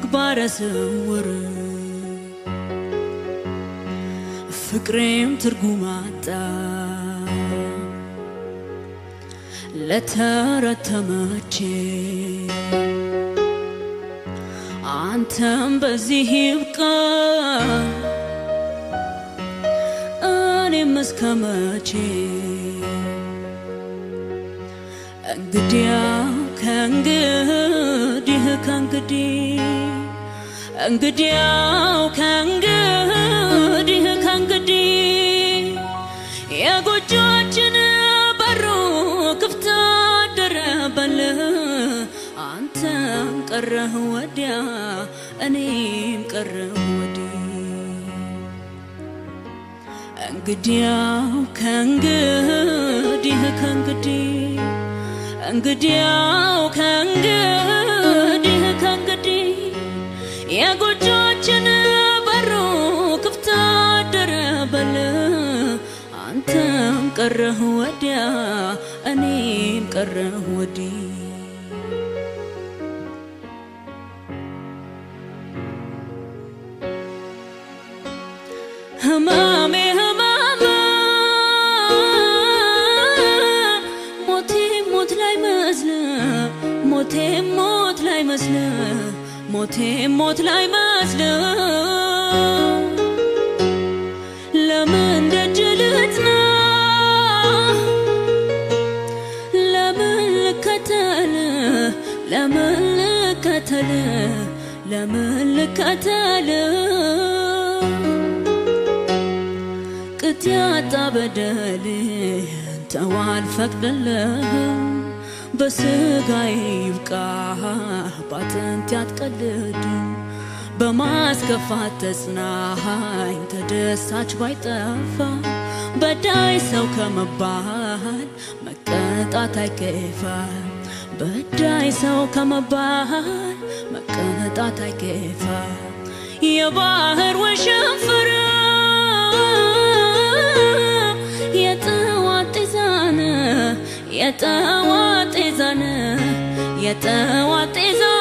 ምግባረ ስውር ፍቅሬም ትርጉም አጣ ለተረት ተመቼ አንተም በዚህ ይብቃ እኔም እስከ መቼ እንግዲያው ከእንግዲህ ከእንግዲህ እንግዲያው ከእንግዲህ ከእንግዲህ የጎጆችን በሩ ክፍት አደረበል አንተም ቀረህ ወዲያ እኔም ቀረሁ ወዲህ እንግዲያው ከእንግዲህ ከእንግዲህ እንግዲያው ከእንግዲህ ከእንግዲህ የጎጆችን በሩ ክፍት አደረበል አንተም ቀረህ ወዲያ እኔም ቀረሁ ወዲህ ህማሜ ህማማ ሞቴ ሞት ላይ መስል ሞቴ ሞት ላይ መስል ሞቴ ሞት ላይ መስል ለምን ደጅ ልጽና ለምን ልከተል ለምን ልከተል ለምን ልከተል ቅጥ ያጣ በደል ተው አልፈቅድልህም በስጋዬ ይብቃ ባጥንቴ አትቀልድ በማስከፋት ተጽናኝ ተደሳች ባይጠፋ በዳይ ሰው ከመባል መቀጣት አይከፋ በዳይ ሰው ከመባል መቀጣት አይከፋ የባህር ወሸንፈር የጠዋት ጤዛነ የጠዋት ጤዛነ የጠዋት ጤዛነ።